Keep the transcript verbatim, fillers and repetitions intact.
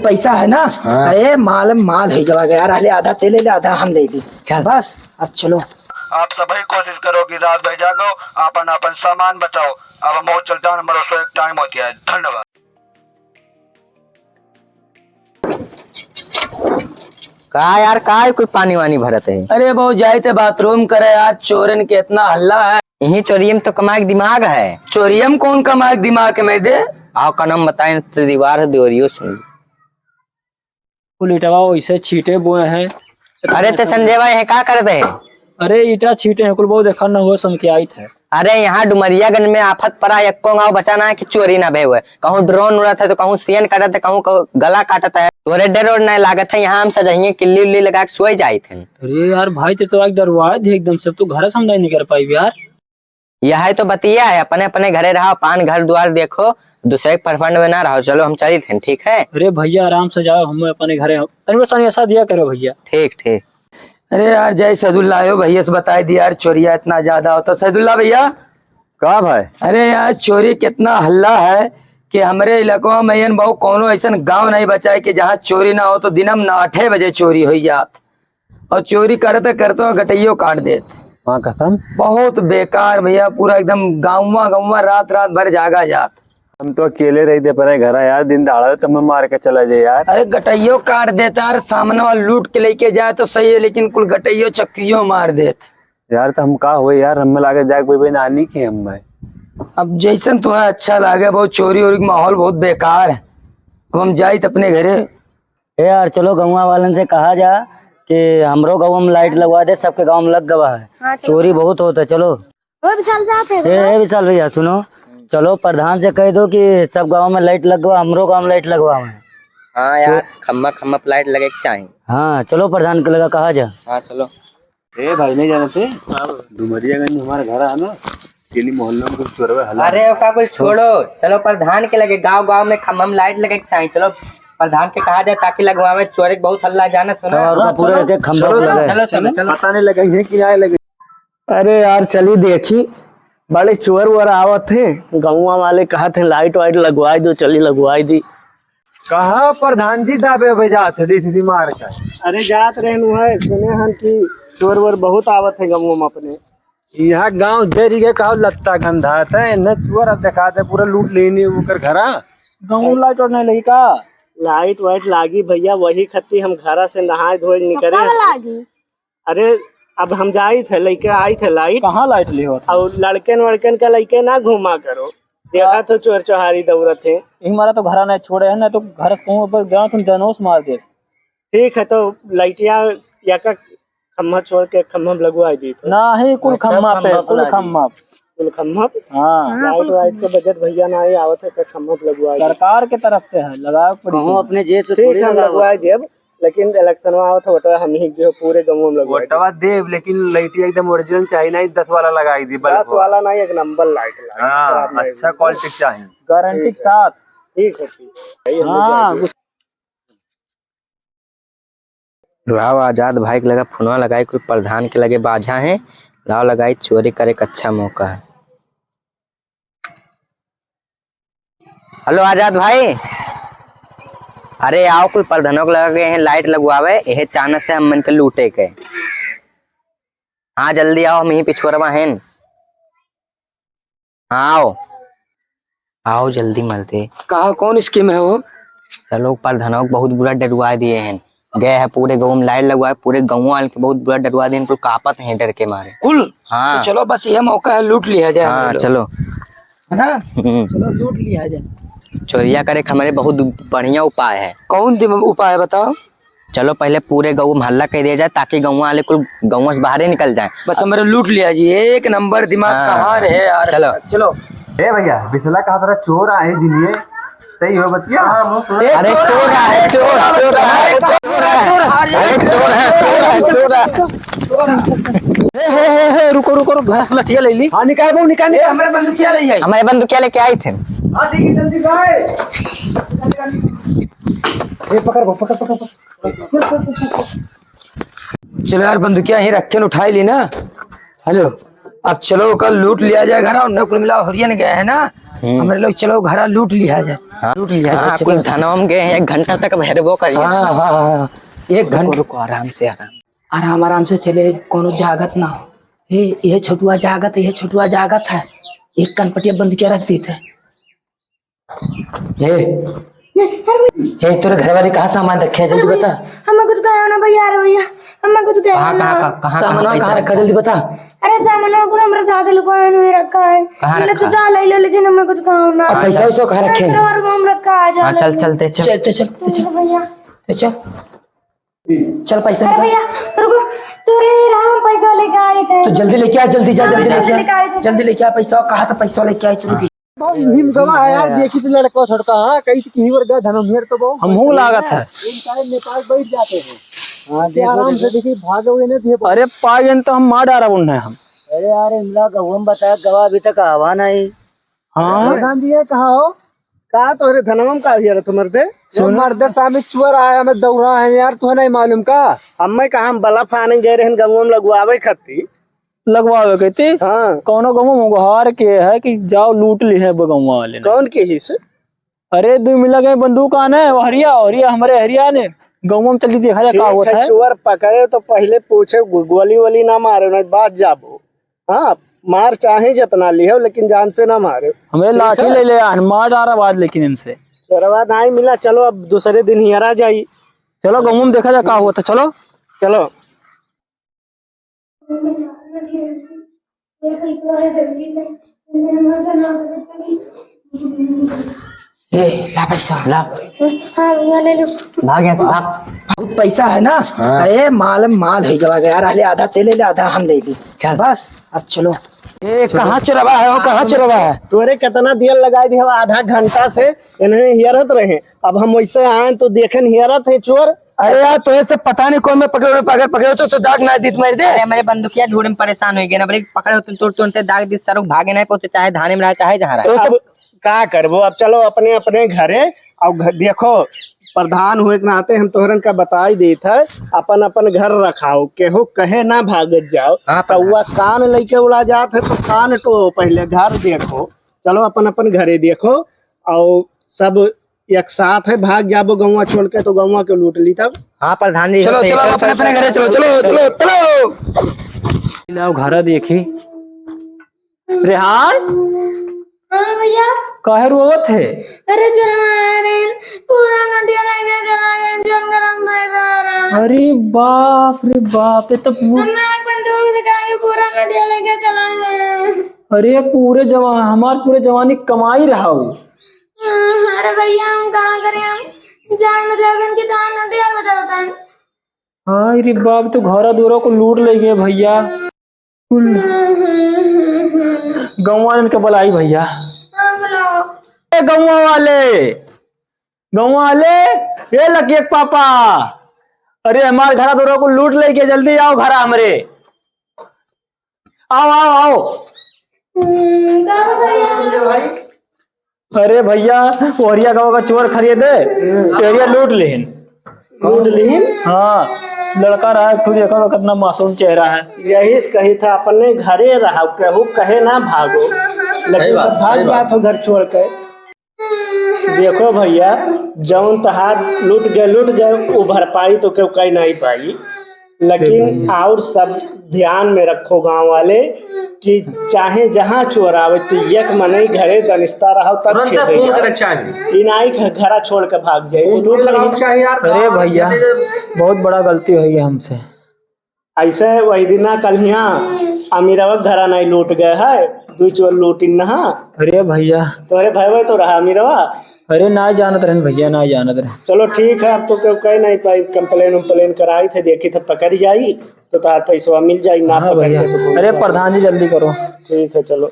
पैसा है ना? हाँ। ए, माल, माल है जवा गया, रहले आधा ते ले ले, आधा हम ले ली। चल। बस, अब चलो। आप सभी कोशिश करो कि रात भर जागो, आपन, आपन सामान बचाओ। अब हम बहुत चलता हूँ, हमारा सो एक टाइम होती है। धन्यवाद। का यार, का है कोई पानी वानी भरत है? अरे बहू, जाइत है बाथरूम करे यार, चोरन के इतना हल्ला है। यही चोरियम तो कमाए के दिमाग है। चोरियम कौन कमाए के दिमाग है, मैं दे? आओ, का नाम बताए, तो दीवार है, देवरियो सुन। कुल ईटवा वैसे छीटे बोए हैं। अरे ते संजय भाई, है का करत है? अरे ईटा छीटे हैं, कुल बहुत देखा न हुआ, समके आइत है। अरे यहाँ डुमरियागंज में आफत परा, एक्को गाँव बचा ना है कि चोरी ना भे हुए। कहूँ ड्रोन उड़त है तो कहूँ सियन काटत है, कहूँ, कहूँ गला काटत है। तोरे डर और नहीं लागत है, यहाँ हम सजहिए किल्ली उल्ली लगा के सोए जाइत हैं। अरे यार भाई, ते तो आज डरवा दे एकदम से, अब तो घर से हम नहीं निकल पाई यार। यह तो बतिया है, अपने अपने घरे रहो, अपन घर द्वार देखो, दूसरे के फरफंड में ना रहो। चलो हम चलित हैं, ठीक है? अरे भैया आराम से जाओ, हम अपने घरे हो। तनी बस तनी ऐसा दिया करो भैया। ठीक, ठीक। अरे यार, जय सैदुल्ला आयो, भैया से बताई दिया यार, चोरिया इतना ज्यादा होता। सैदुल्ला भैया। का भाई? अरे यार, चोरी कितना हल्ला है कि हमरे इलाकों में यन बहु कोनो ऐसन गांव नहीं बचा है कि जहाँ चोरी ना हो, तो दिनम नौ आठे बजे चोरी होई जात। और चोरी करते करते गटइयो काट देत। हाँ, कसम। बहुत बेकार भैया, पूरा एकदम गाँवा गाँवा रात रात भर जागा जात। हम तो अकेले रही दे पर घरा यार, दिन दहाड़ा तो हमें मार के चला जाए यार। अरे गटइयो काट देता यार, सामने वाला लूट के लेके जाए तो सही है, लेकिन कुल गटइयो चक्कियो मार देत। यार तो हम का हुए यार, हमें लागे जाके भाई नानी के हम भाई। अब जैसन तुम्हें अच्छा लागे, बहुत चोरी वोरी के माहौल बहुत बेकार है। अब हम जाइत अपने घरे। ए यार, चलो गौवा वालन से कहा जा कि हमरो गौवा में लाइट लगवा दे, सबके गाँव में लग गवा है। हाँ, चलो। चोरी बहुत होता है, चलो। ओ विशाल, जाते हैं ए, भैया। ए विशाल भैया, सुनो, चलो प्रधान से कह दो कि सब गाँव में लाइट लगवा, हमरो गाँव में लाइट लगवा है। हाँ यार, चो- खम्मा खम्मा पे लाइट लगे के चाही। हाँ, चलो प्रधान के लगा कहा जा। हाँ, चलो। ए भाई, नहीं जानते? हाँ। डुमरियागंज में हमारा घर है ना, तेली मोहल्ला में कुछ चोरवे हल्ला। अरे, ओका कुल छोड़ो, चलो प्रधान के लगे, गाँव गाँव में खम्भा में लाइट लगे के चाही। चलो प्रधान के कहा जाए ताकि लगवावे, चोरी के बहुत हल्ला जानत हो ना। चलो, हाँ, पूरा चलो। एक एक खम्भा चलो, पे लगे। चलो, चलो, चलो। पता नहीं लगे है कि नहीं लगे। अरे यार, चली देखी, बड़े चोर वोर आवत हैं, गौवा वाले कहत हैं लाइट वाइट लगवाई दो, चली लगवाई दी। कहाँ प्रधान जी दाबे बे जात है डीसीसी मार का? अरे जात रहन है, सुने हन कि चोर वोर बहुत आवत है गौवा में अपने। यहाँ गाँव जरी के कहो लत्ता गंधात है, इन्हें चोर अब देखात है, पूरा लूट लेने ओकर घरा। गाँव लाइट और नहीं लगी का? लाइट वाइट लागी भैया, वही खत्ती हम घरा से नहाए धोए निकरे कब हैं। लागी? अरे, अब हम जाइत है, लइके आइत है लाइट। कहाँ लाइट ले होत है? और लड़कन वड़कन का लइके ना घूमा करो, देखा तो चोर चोहारी दौड़त है। एक मारा तो घरा नहीं छोड़े है, ना तो घर से कहूँ ऊपर गया तुम जनोस मार दे। ठीक है, तो लाइटिया या का खम्भा छोड़ के खम्भा में लगवाई दी तो। नहीं, कुल हाँ, सब खम्भा पे, खम्भा कुल पे लागी। खम्भा। कुल खम्भा पे? हाँ। हाँ, लाइट कुल वाइट के बजट भैया ना ही आवत है, तो खम्भा पे लगवाई दी। सरकार के तरफ से है, लगावे के पड़ी कहूँ तो। अपने जेब से ठीक थोड़ी है, हम लगावे। लगवाई देब, लेकिन इलेक्शन में आवत है, वोटवा हम ही जो पूरे गाँव में लगवाई देब। वोटवा देब, लेकिन लाइट एकदम ओरिजिनल चाहिए, नहीं दस वाला लगाई दी, बल्ब दस वाला। वाला नहीं, एक नंबर लाइट लागी, हाँ, खराब नहीं अच्छा होगी। क्वालिटी चाहिए। गारंटी के साथ। ठीक है, ठीक है। यही हम लोग हाँ, जाएंगे। लाओ आजाद भाई के लगे फोनवा लगाई, कोई प्रधान के लगे बाझा है, लाओ लगाई, चोरी करे के अच्छा मौका है। हेलो आजाद भाई, अरे आओ कुल प्रधानों के लगे हैं लाइट लगवावे, यह चानस है हम मन के लूटे के। हाँ जल्दी आओ, हम यहीं पिछुअरवा हैं। हाँ, आओ। आओ जल्दी मरते। कहा, कौन स्कीम है वो? चलो, प्रधानों को बहुत बुरा डरवा दिए हैं। गए हैं पूरे गाँव में लाइट लगवाए, पूरे गाँव वाले के बहुत बुरा डरवा दिए हैं, तो कांपत हैं डर के मारे। कुल? हाँ। तो चलो, बस ये मौका है, लूट लिया जाए हम हाँ, लोग। चलो। है ना? हम्म। चलो, लूट लिया जाए। चोरिया करे के हमारे बहुत बढ़िया उपाय है। कौन दिम-, उपाय है, बताओ? चलो पहले पूरे गाँव में हल्ला कह दिया जाए ताकि गाँव वाले कुल गाँव से बाहर ही निकल जाए। बस हमारे लूट लिया जी, एक नंबर दिमाग हाँ, कहाँ रहे यार। चलो। चलो। ए भैया, बिचला कहा तरह चोर आए जिनिए, सही हो बतिया? अरे चोर आए, चोर, चोर आए, चोर आए। अरे चोर है, चोर है, चोर है। ए, हे, हे, हे, रुको, रुको, रुको, घास लठिया ले ली। हाँ, निकाल बहू, निकाल, ए, निकाल। हमारे बंदूकिया ले आई। हमारे बंदूकिया लेके आई थे। हाँ, ठीक है, जल्दी लाए। ए, पकड़ बहू, पकड़, पकड़, पकड़। चलो यार, बंदूकिया यहीं रख के उठाई ली ना। हेलो। अब चलो, ओकर लूट लिया जाए घर, और न कुल मिला हरियन गए हैं ना, हम्म। हमरे लोग चलो घर लूट लिया जाए। हाँ। लूट लिया जाए, हाँ, चलो। कुल धनवा में गए हैं, एक घंटा तक अब हेरबो करिए। हाँ, हाँ, हाँ, हाँ। एक रुको, घंटा। रुको, आराम से, आराम। आराम, आराम से चले, कोनो जागत ना हो। हे, ये छोटुआ जागत है, ये छोटुआ जागत है। एक कनपटिया बंदूकिया रख देते हैं। हे, हे, तोरे घर वाले कहाँ सामान रखे हैं, जल्दी बता। हमें कुछ कहो ना भैया, अरे भैया, हमें कुछ कहो कहाँ, ना। कहाँ, कहाँ, कहाँ सामान कहाँ रखा, जल्दी बता। अरे सामान को हमरा दादा लोग ने रखा है। कहाँ ले तो रखा? जा ले लो, लेकिन हमें कुछ कहो ना। अब पैसा वैसा कहाँ रखे हैं? और हम रखा है, जा हाँ, ले चल, लो। चलते, चल। चल, चल, चल, चल। भैया। चल, चल। चल पैसा अरे निकाल। भैया, रुको, तोरे ही रहा, हम पैसा लेके आए थे। तो जल्दी लेके आ, जल्दी जा, हाँ, जल्दी पैसा लेके आ। लेके आए थे। जल्दी लेके आ पैसा, कहा था पैसा लेके आई तू, रुकी। बहुत हिमगवा है यार, देखी तो लड़का छोटका, हाँ, कही थी कि हिवर गया धनम हेर तो बहुत हमहू लागत है। इन टाइम नेपाल बैठ जाते हैं। हाँ, ये देखो, आराम से देखो। देखी, भागे हुए नहीं थे। अरे पागेन तो हम मार डारा बुन है हम। अरे यार, इमला गहुआ में बताया, गवा अभी तक आवा नहीं। हाँ। अरे गांधी है, कहाँ हो? का तोहरे धनवा में का हियरत हो मर्दे? सुन। मर्दे, सामने चोर आया, हमें दौड़ा है यार, तुम्हें नहीं मालूम का? हमें कहा, हम बल्ब आने गए रहन गंगवा में लगवावे खातिर। लगवावे कहते? हाँ। कौनो गंगवा में उघार के है कि जाओ लूट ली है गंगवा वाले ने। कौन के ही से? अरे, दो मिला गए बंदूक आने, वो हरिया, हरिया, हमारे हरिया ने गंगवा में चली देखा जा का ठीक होता है, है। चोर पकड़े तो पहले पूछे, गो-, गोली वोली ना मारे, नहीं बात जाबो। हाँ, मार चाहे जितना लिहो, लेकिन जान से ना मारे। हमरे ठीक लाठी है? ले ले आन, मार डारा बाद लेकिन इनसे। चोरवा नाई मिला, चलो अब दूसरे दिन हियरा जाई। चलो गहुम देखा जाए का होता, चलो। चलो। ए, ला पैसा, ला। हाँ भैया, ले लो। भाग यहाँ से, भाग। बहुत पैसा है ना? हाँ। अरे, माल, माल है, जवा गया, रहले आधा ते ले ले, आधा हम ले ली। चल। बस, अब चलो। ए, कहाँ चोरवा है, वो कहाँ चोरवा है? तोरे कितना देर लगाई दी, हम आधा घंटा से इन्हें हियरत रहे। अब हम वैसे आए तो देखें हियरत है चोर। अरे यार, तोहे से पता नहीं कौन में पकड़े, अगर पकड़े तो, तो दाग ना दीत मार दे। अरे, हमारे बंदूकिया ढूंढे में परेशान हो गए ना, बड़े पकड़े होते तोड़ तोड़ते दाग दीत, सारू भागे नहीं पोते, चाहे धाने में रहा, चाहे जहाँ रहा। तो अब सब का करबो? अब चलो अपने अपने घरे। और घर, देखो, प्रधान हुए के नाते हम तोहरन का बताई देत है, अपन अपन घर रखाओ, केहू कहे ना भागत जाओ। हाँ, प्रधान। कौआ कान लेके उड़ा जात है तो कान टो, पहले घर देखो। चलो अपन अपन घरे देखो, और सब एक साथ है, भाग जाबो गौवा छोड़ के तो गौवा के लूट ली तब। हाँ प्रधान जी, चलो, होते ही चलो, चलो, अपने, अपने घरे चलो, चलो, चलो, चलो। लाओ घरा देखी। रेहान, हाँ भैया। काहे रोवत है? अरे चोरवा आए रहे, पूरा नोटिया लेके चला गए, जौन गरम भैया रहा। अरे बाप रे बाप, ये तो पू- हमें अपन दूध खाए, पूरा नोटिया लेके चला गए। अरे पूरे जवान, हमार पूरे जवानी कमाई रहा हो। अरे भैया, हम का करें, हम जान में लेकिन कि दान नोटिया बजावता है। हाँ रे बाप, तो घरा दोरा को लूट ले गए भैया। कुल गौवा वालन के बुलाई भैया। हाँ, बुलाओ। ए गौवा वाले, गौवा वाले, ए लकिया के पापा, अरे हमार घरा दोरा को लूट ले गए, जल्दी आओ घरा हमरे, आओ, आओ, आओ। हम्म, का बताइए? अरे भैया, ओहरिया गाँव का चोर खरीदे, एरिया लूट लेहिन। लूट लेहिन? हाँ, लड़का रहा एक ठो, देखो तो कितना मासूम चेहरा है। यही से कही था, अपने घरे रहा, केहू कहे ना भागो, लेकिन सही बात, सब भाग सही बात। जात हो घर छोड़ के। देखो भैया, जौन तहार लूट गए, लूट गए, वो भरपाई तो केहू कई नहीं पाई, लेकिन ठीक है। और सब ध्यान में रखो गाँव वाले कि चाहे जहाँ चोर आवे, तो एक मनई घरे दनिस्ता रहो, तब तुरंत खेदे फोन जाओ। करे चाही। ई नाई घ-, घरा छोड़ के भाग जाए, तो फोन लूट लगाओ नहीं। चाही यार। अरे भैया, बहुत बड़ा गलती हुई है हमसे। ऐसे वही दिना कल हियाँ अमीरवा के घरा नहीं लूट गए है, दू चोर लूटिन नहा। अरे भैया। तोहरे भयवे तो रहा अमीरवा। अरे ना जानत रहन भैया, ना जानत रहन। चलो ठीक है, अब तो केहू कह नहीं पाई, complain उम्प्लेन कराई थे, देखी थे पकड़ जाई तो तार पैसवा मिल जाई, ना हाँ पकड़ भैया। के तो कोई अरे बात प्रधान जी जल्दी करो। ठीक है चलो।